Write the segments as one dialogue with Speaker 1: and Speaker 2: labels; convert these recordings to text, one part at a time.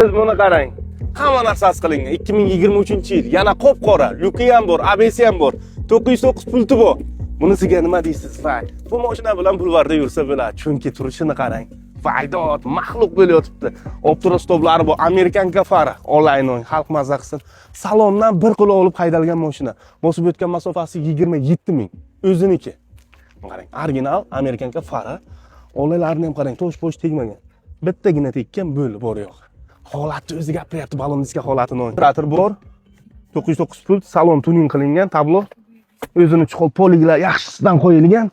Speaker 1: Buni qarang. Hamma narsasi qilingan. 2023-yil. Yana qop-qora, люки ham bor, ABS ham bor. 909 pulti bor. Bunisiga nima deysiz? Vay. Bu mashina bilan bulvarda yursa bo'ladi, chunki turishini qarang. Vaydod, maxluq bo'lib yotibdi. Optiro stoplari bor, американка fara, onlayn xalq maza qilsin. Salondan bir qo'l olib haydalgan mashina. Bosib o'tgan masofasi 27 ming. O'ziniki. Qarang, original американка fara. Olaylarini ham qarang, tosh posh tegmagan. Bittagina tekkan, bo'ldi, bor yo'q. Holatni o'zi gapiryapti, balon diska holatini. Operator bor. 909 pult, salon tuning qilingan, tablo. O'zini chuqur poliklar yaxshisidan qo'yilgan.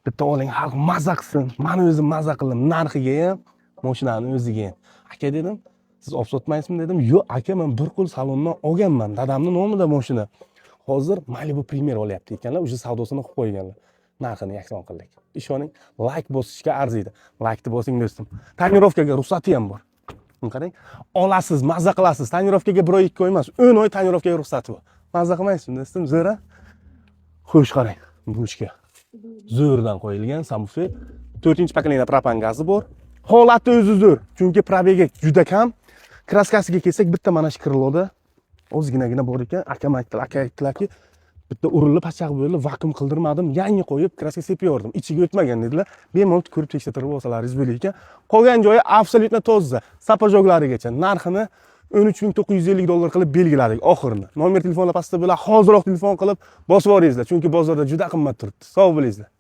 Speaker 1: Bitta oling, xalq maza qilsin. Mani o'zim maza qildim, narxiga ham, mashinani o'ziga ham. Aka dedim, siz olib sotmaysizmi dedim. Yo'q, aka, men bir qo'l salondan olganman. Dadamni nomida mashina. Hozir Malibu Premier olyapti ekanlar, уже savdosini qilib qo'yganlar. Narxini yakson qildik. Ishoning, layk bosishga arziydi. Laykni bosing, do'stim. Тонировка ga ruxsati ham bor. Buni qarang, olasiz, maza qilasiz. Тонировка ga bir oy, 2 oy emas, 10 oy тонировка ga ruxsati bor. Maza qilmaysizmi, do'stim? Zo'r a? Xo'sh, qarang, ручка. Zo'rdan qo'yilgan subwoofer. 4-поколение propan gazi bor. Holati o'zi zo'r, chunki пробег i juda kam. Краска siga kelsak, bitta mana shu крыло da ozginagina bor ekan. Akam aytdilar, aka aytdilarki, bitta urilib pachaq bo'ldi, vakuum qildirmadim, yangi qo'yib краска sepib yubordim. Ichiga o'tmagan dedilar. Bemalol ko'rib tekshirtirib olsalaringiz bo'lar ekan. Qolgan joyi абсолютно toza. Сапожок larigacha. Narxini 13 950 dollar qilib belgiladik oxirini. Nomer telefonlar pastda bo'ladi. Hoziroq telefon qilib bosib yuboringizlar, chunki bozorda juda qimmat turibdi. Sog' bo'lingizlar.